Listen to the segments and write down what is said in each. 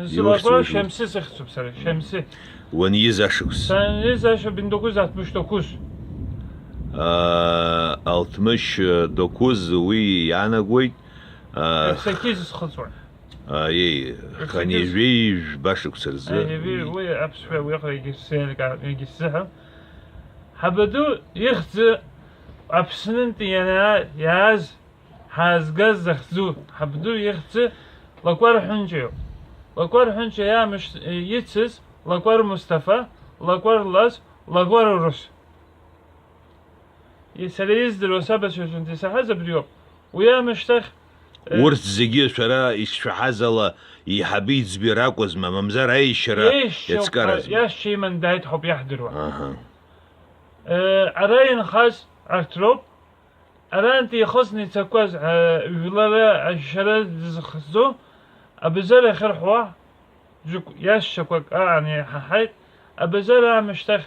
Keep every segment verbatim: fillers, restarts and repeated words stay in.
Сылакәа Иухьӡу Шьамсис ахьӡуп сара, Шьамсис. Уаниз ашықәс? Саниз ашықәс, Биндокуз Алтмыш Докуз. Аа, Алтмыш, э, Докуз уи иаанагоит, аа, Епсақьи зысхыҵуа. Аиеи, Епсақьи з- хынҩажәи жәба шықәса рзы. Аиеи, уи аԥсшәа уиаҟара егьысзеилкаа-, егьысзыҳәам. Ҳабаду ихьӡы Аԥснынтәи ианаа-, иааз ҳаазгаз захьӡу, ҳабду ихьӡы Лакәар Ҳәынҷа иоуп. Лакәар Ҳәынҷа иаамышьҭ-, ицыз Лакәар Мусҭафа, Лакәар Лаз, Лакәар Урыс. И-, сара издыруа сабацәа рҿынтә исаҳаз абриоуп. Уи аамышьҭахь, э, Урҭ зегьы шәара ишшәаҳаз ала, еиҳаби ӡби ракәызма, мамзар аиашьара Иеишьцәа иацкаразма? Иашьцәа иман дааит ҳәоуп иаҳдыруа. Аҳа. Э, ара инхаз арҭ роуп. Арантәи ихысны ицақәаз, э, жәлара ашьара дызхысӡо, абазар ахьырҳәуа, ӡәык иашьцәақәак аан иҳаҳаит. Абазар аамышьҭахь,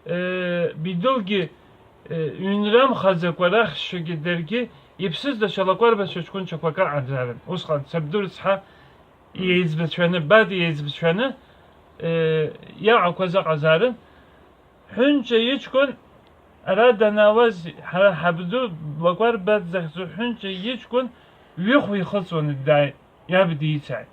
э, Бидылгьы, э, ҩнрамхаӡакәа рахьшьагьы даргьы иԥсыз даҽа лакәарбацәа ҷкәынцәақәак аҟазаарын. Усҟан сабду рыцҳа иеиҵбацәаны, Бад иеиҵбацәаны, э, иаҟақәаз аҟазаарын. Ҳәынҷа иҷкәын ара данаауаз, ҳара ҳабду Лакәар Бад захьӡу Ҳәынҷа иҷкәын ҩыхә ихыҵуаны дааит, иаб дицааит.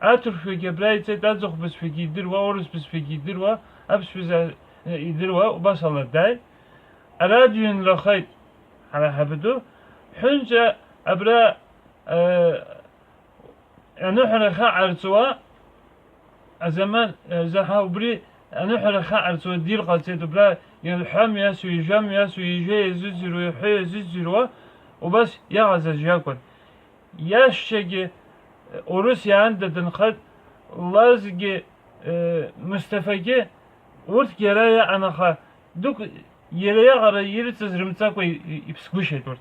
Аҭырқәшәагьы абра ицеит, аӡахә бызшәагьы идыруа, аурыс бызшәагьы идыруа, аԥсшәа за-, идыруа, убас ала дааит. Ара дҩынрахеит, ҳара ҳабду. Ҳәынҷа абра, э, аныҳәара ахьаҟарҵуа, азаман, э, заҳа убри аныҳәара ахьаҟарҵуа дир ҟалҵеит, убра илҳәам иасу, ижәам иасу, ижәа иазыӡырҩуа, иҳәа иазыӡырҩуа, убас иаҟаз аӡә иакәын. Иашьцәагьы, э, урыс иаанда дынхеит, Лазгьы, э, Мысҭафагьы, урҭгьы ара иаҟан, аха дук иара иаҟара ирыцыз рымҵакәа и-, и-, иԥсгәышьеит урҭ.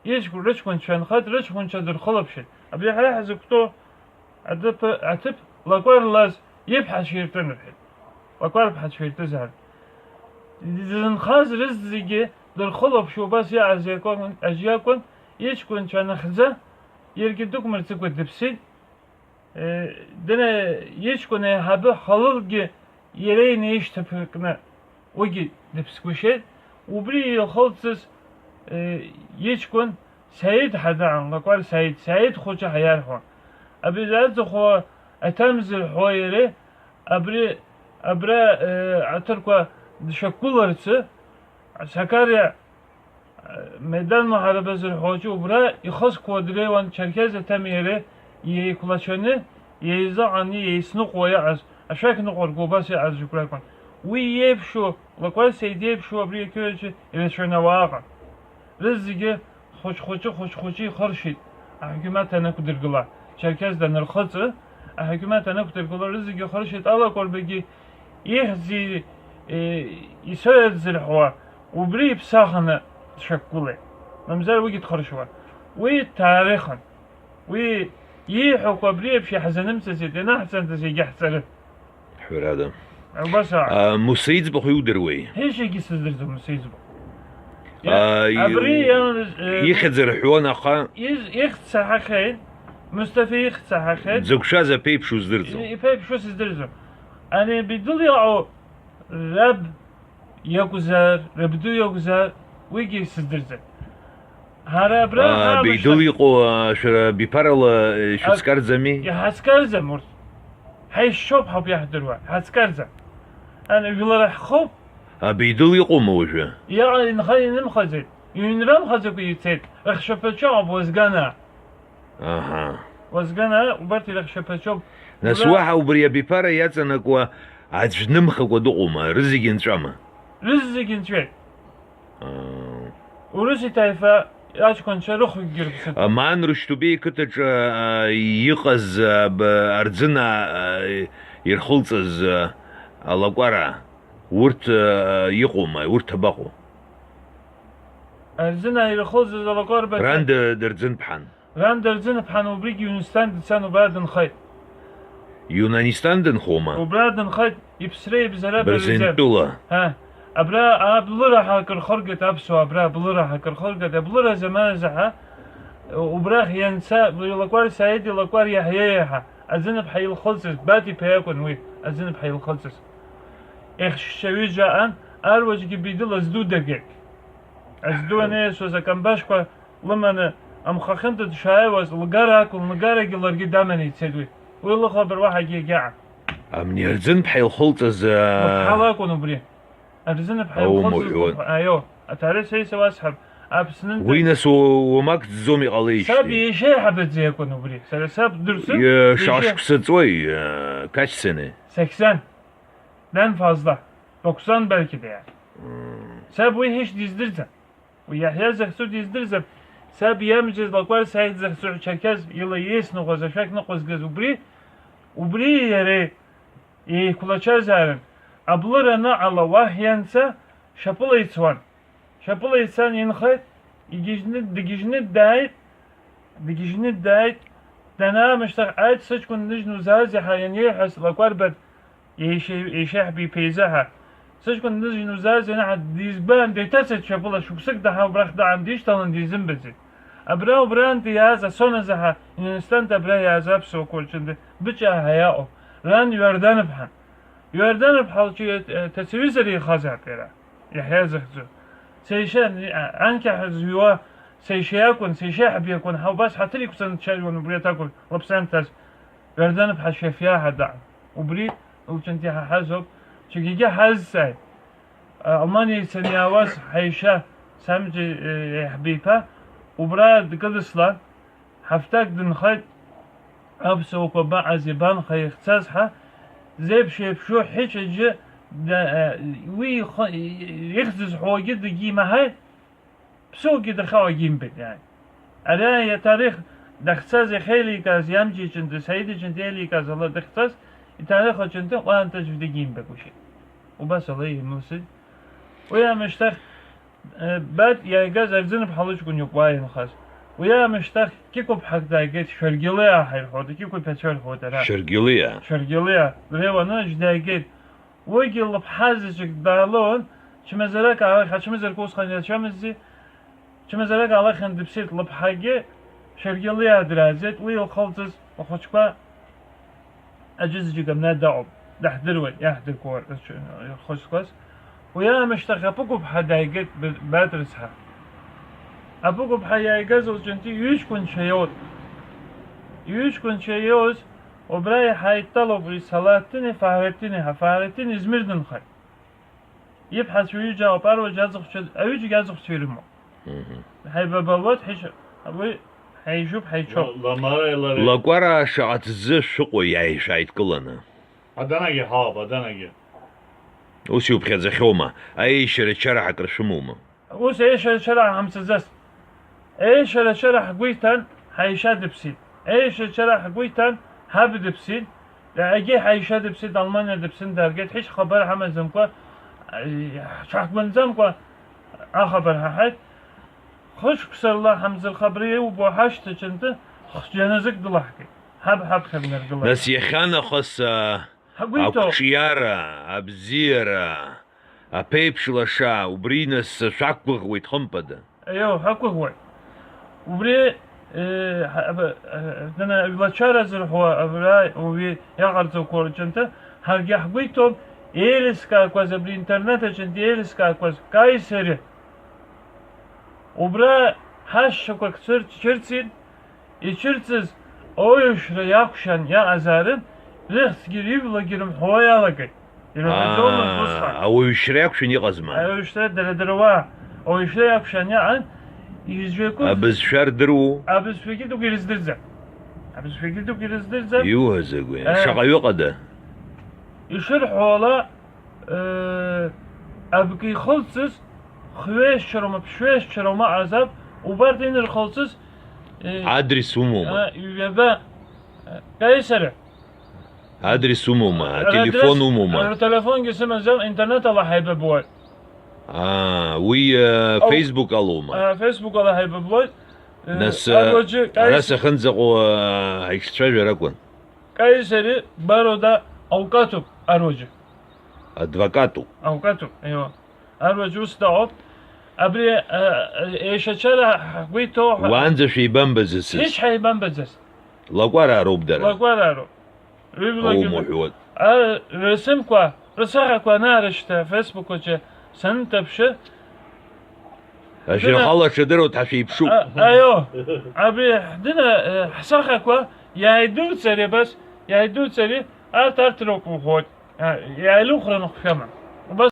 Иҷкәын, рыҷкәынцәа нхеит, рыҷкәынцәа дырхылаԥшит. Абри ҳара ҳзықәтәоу адәы-, аҭыԥ Лакәар Лаз иԥҳацәа иртәын рҳәеит. Лакәар ԥҳацәа иртәызаарын. Дызынхаз рызегьы дырхылаԥшуа убас иааз иакәын, аӡә иакәын, иҷкәынцәа анахьӡа, иаргьы дук мырҵыкәа дыԥсит. Э, дара иҷкәын аиҳабы Халылгьы иара инаишьҭыԥ кны, уигьы дыԥсгәышьеит. Убри илхылҵыз, э, иҷкәын Саид ҳәа даан, Лакәар Саид, Саид хәыҷы ҳәа иарҳәон. Абри аӡахәа аҭамзар ҳәа иара, абри, абра, э, аҭырқәа дшьақәгыларцы, Сакариа Медан Муҳарабазы рҳәоаҿы убра ихызқәа дреиуан, Черкез аҭами иареи еиқәлацәаны, еизаҟаны, еицныҟәо иҟаз, ашәақь ныҟәарго убас иҟаз ҩык ракәын. Уи иеиԥшу, Лакәар Саид иеиԥшу абри ақьыраҿы ирацәаны ауаа ыҟан. Рызегьы хәыҷ-хәыҷы, хәыҷ-хәыҷы ихыршеит, аҳәқьымаҭ анықәдыргыла. Черкез данырхыҵы, аҳәқьымаҭ анықәдыргыла, рызегьы ихыршеит, алакәарбагьы ихьӡи, э, исоиаӡзар ҳәа, убри иԥсахны дшьақәгылеит. Мамзар уигьы дхыршьуан. Уи ҭаарыхын. Уи ииҳәақәо абри еиԥш иаҳзанымҵаӡеит, ианаҳҵандаз егьаҳҵарын. Ҳәарада. Убас аа. А, Муса иӡбахә иудыруеи? Ҳәа ишьагьы сыздырӡом, Муса иӡбахә. А, и-, Абри иан-, э, ихьӡ рҳәон, аха из-, ихьӡ саҳахьеит, Мусҭафа ихьӡ саҳахьеит. Дзықәшәаз аԥеиԥш уздырӡом. И-, иԥеиԥшу сыздырӡом. Ани Бедул иҟоу раб иакәзар, рабду иакәзар, уигьы сыздырӡом. Ҳара абра Аа, ҳаабашьуан. Беидыл иҟоу, аа, шәара биԥарала, э, А, шәыцкарӡами? Иҳацкарӡам урҭ. Ҳаишьцәоуп ҳауп иаҳдыруа, ҳацкарӡам. Ан, жәлар ҳхоуп. А, Беидыл иҟоума уажәы? Иаҟа-, инха-, инымхаӡеит. Иҩнрамхаӡакәа ицеит. Рыхшәаԥыцәа ыҟоуп уазгана. Аҳа. Уазгана, убарҭ ирыхшәаԥыцәоуп. Нас Ура- уаҳа убри абиԥара иаҵанакуа аӡә днымхакәа дыҟоума? Рызегьы нҵәама? Рызегьы нҵәеит. Аа. Урыс иҭаифа аҷкәынцәа рыхәгьы рыԥсыҭ. Амаан Рушьҭубеи иқыҭаҿы, аа, иҟаз, аа, б-, Арӡына, аа, ирхылҵыз, аа, алакәара, урҭ, аа, иҟоума, урҭ абаҟоу? Арӡына ирхылҵыз алакәарбацәа. Ран д-, Дырӡынԥҳан. Ран Дырӡынԥҳан убригь Иунанистан дцан, убра дынхеит. Иунанистан дынхома? Убра дынхеит, иԥсра ибзара Бырзентәыла. Ҳа, абра аблыра ҳа акыр хыргеит аԥсуаа, абра аблыра ҳа акыр хыргеит, аблыра заманазы ҳа, убрахь ианца, Лакәар Саид, Лакәар Иаҳиа иаҳа, Аӡыныԥҳа илхылҵыз, Баҭ-иԥа иакәын уи, Аӡыныԥҳа илхылҵыз. Ихьшьцәа ҩыџьа аан, аруаӡәгьы бидыла зду дагеит. Азду анаиасуаз акамбашьқәа лыманы амхахьынтә дшааиуаз, лгара акәын, лгарагьы ларгьы даманы ицеит уи. Уи лыхабар уаҳагьы егьаҟам. Амни Аӡыныԥҳа илхылҵыз, аа, Лыԥҳа лакәын убри. Аӡыныԥҳа Аумоуи, илхылҵыз уа- лыԥҳа, аио, аҭара сеиса уасҳәап, Аԥснынтәи. Уи нас у-, уамак дӡом иҟалеижьҭеи. Саб иеишеиҳабаӡа иакәын убри. Сара саб дырсу Иа-, иеишеи- шәашықәса ҵуеи, иа-, качцаны? Сахьзан. Дан фазла. Бақәсан бәарқьада иа. Мм. Саб уи ҳәишь диздырӡам. Уи Иаҳиа захьӡу диздырӡам. Саб иамжьаз Лакәар Саид захьӡу Чақьаз ила иеисныҟәаз ашәақь ныҟәызгаз убри, убри иареи еиқәлачазаарын. Аблыр аныҟала уахь ианца, шьапыла ицуан. Шьапыла ицан инхеит, игьежьны, дгьежьны дааит, дгьежьны дааит. Данаамышьҭахь, ааит, сыҷкәын ныжьны узаазеи ҳәа ианиеиҳәаз, Лакәарбан Еишьеи-, еишьеиҳаб иԥа изы ҳа. Сыҷкәын ныжьны узааз ианаҳа, дизгәаан, деиҭацеит шьапыла, шықәсык даҳа убрахь даан дишьҭалан дизымбаӡеит. Абра убраантәи иааз асоназы ҳа, Иуныстантә абра иааз аԥсуақәа рҿынтә Быҷаа ҳәа иаҟоуп. Ран Иорданыԥҳан. Иорданыԥҳа лҿы, э, ҭацаҩызар ихазаап иара, Иаҳиа захьӡу. Сеишьа, а-, анкьа ҳәа зҩуа, сеишьа иакәын, сеишьеиҳаб иакәын, ҳа убас ҳаҭыр иқәҵаны дцәажәон убри аҭакәажә, лыԥсы анҭаз. Иорданыԥҳа Шьафиа ҳәа даан. Убри лҿынтә иҳаҳаз ауп. Ҽакгьы ҳазҵааит. Алманиа ицаны иаауаз ҳаишьа Самџьа, э, еиҳабы иԥа убра дкыдыслан, ҳафҭак дынхеит, аԥсуақәа абаҟаз, иабанха, ихьцаз ҳәа, зеиԥш еиԥшу ҳәиҽаџьы да-, э, уи ихы, ихьӡ зҳәогьы дагьимаҳаит. Ԥсугьы дахьауагьы имбеит, иааит. Ари аҭарих дахьцаз иахьеиликааз, иамчи ҷынтәи, Саиди ҷынтәи еиликааз ала дахьцаз, иҭарих аҷынтәи ҟәаанҭаӡәгьы дагьимбагәышьеит. Убас ала имылсит. Уи аамышьҭахь, э, Баҭ иааигаз Арӡыныԥҳа лыҷкәын иоуп уа инхаз. Уи аамышьҭахь Кьыкәыԥҳак дааигеит, Шәаргьалиаа ҳәа ирҳәоит, Кьыкәыԥҳацәа ирҳәоит ара. Шәаргьалиаа. Шәаргьалиаа. Дреиуаны аӡә дааигеит. Уигьы лыԥҳа заҵәык даалоуан, чмазарак аалахь, ачмазарак усҟан иацәамыззи, чмазарак аалахьан дыԥсит, лыԥҳагьы Шәаргьалиаа драаӡеит, уи илхылҵыз лхәыҷқәа аӡәы заҵәык абна даҟоуп, даҳдыруеит, иаҳдыркуа рхәыҷқәаз. Уи аамышьҭахь Апыгәыԥҳа дааигеит Б-, Баҭрыцҳа. Апыгәыԥҳа иааигаз лҿынтәи иҩыҷкәынцәа иоуит. Иҩыҷкәынцәа иоуз Убра иҳаидтәалоуп уи Салаҳҭини Фаҳреттини ҳәа. Фаҳреттин Измир дынхеит. Иԥҳацәа ҩыџьа ауп, аруаџьа аӡыхәцәа, аҩыџьагьы аӡыхәцәа ирымоуп. Мгм. Ҳаибабалуеит, ҳишь-, уи ҳаижьуп, ҳаичоуп. Ла-, Ламареи лареи. Лакәара шаҟа ҭӡы шәыҟоу иааишәааидкыланы? Аданагьы ҳауп, аданагьы. Ус иуԥхьаӡахьоума? Аиашьара чара ҳакрышәымоума? Ус еишьара-чара ҳамцаӡац. Еишьара-чара ҳгәы иҭан, ҳаишьа дыԥсит. Еишьара-чара ҳгәы иҭан, ҳаб дыԥсит. Егьи ҳаишьа дыԥсит, Алманиа дыԥсын, дааргеит. Ҳишь хабар ҳамаӡамкәа, ҳҽаҳгәынӡамкәа ахабар ҳаҳаит. Хышықәса рла ҳамӡырха абри иубо ҳашҭаҿынтәы хџьаназык дылаҳгеит. Ҳаб ҳаԥхьа днаргылан. Нас иахьанахыс, а, Ҳгәы иҭоуп. Ақәҿиара, абзиара, аԥеиԥш лаша, убри нас шәақәгәыӷуеит, хымԥада. Аио, ҳақәгәыӷуеит. Убри, э, ҳа-, аб-, э, дана, лачара зырҳәо абра уи иаҟарҵақәо рҿынтәы ҳаргьы ҳгәы иҭоуп, еилыскаақәаз абри интернет аҿынтә еилыскаақәаз Каи сареи. Убра ҳашьцәақәак цәырҵ-, цәырҵит, Ицәырҵыз ауаҩшәра иақәшәан иаҟазаарын, рыхьӡгьы rijwлагьы рымҳәуа иалагеит. Ирҳәаӡомызт Аа, усҟан. Ауаҩшәра иақәшәан иҟазма? Ауаҩшәра дара-дара уаа, ауаҩшәра иақәшәан иаҟан, изжәакәыз Абызшәа рдыруоу? Абызшәагьы дук ирыздырӡам. Абызшәагьы дук ирыздырӡам. Иуҳәаз агәы, Э. Шаҟаҩы ҟада? Ишырҳәо ала, Э, абгы ихылҵыз, хҩеишьароума, ԥшьҩеишьароума ҟазап, убарҭ инырхылҵыз, э, Адрес умоума? А, ҩаба, э, Каисара. Адрес умоума? Ара Ателефон адрес, умоума? Ара телефонгьы сымаӡам, интернет ала ҳаибабуеит. Аа, уи, э, Ау, Facebook алоума? А, Facebook ала ҳаибабуеит. Э, Нас, э, Аруаџьы ара Каис- сахьынӡаҟоу, э, ҳаицәажәар акәын. Каисари Барода аукатуп, Аруаџьы. Адвокатуп. Аукатуп, еиуа. Аруаџь ус дыҟоуп. Абри, а, а, еишьацәара ҳгәы иҭоу ҳәа. Уаанӡа шәеибамбаӡацызт. Ҳәишь ҳаибамбаӡацт. Лакәараа роуп дара. Лакәараа роуп. Ҩыблак аумуҳәуан. А, рысымқәа, рысахьақәа анаарышьҭа Facebook аҿы санынҭаԥшы, Ашәырхала ҽадыруеит ҳәа шәеиԥшуп. А, аио, абри ҳдына, э, ҳсахьақәа иааидуҵари абас, иааидуҵари, арҭ, арҭ роуп уҳәоит. А, иааилухраны хәшәама. Убас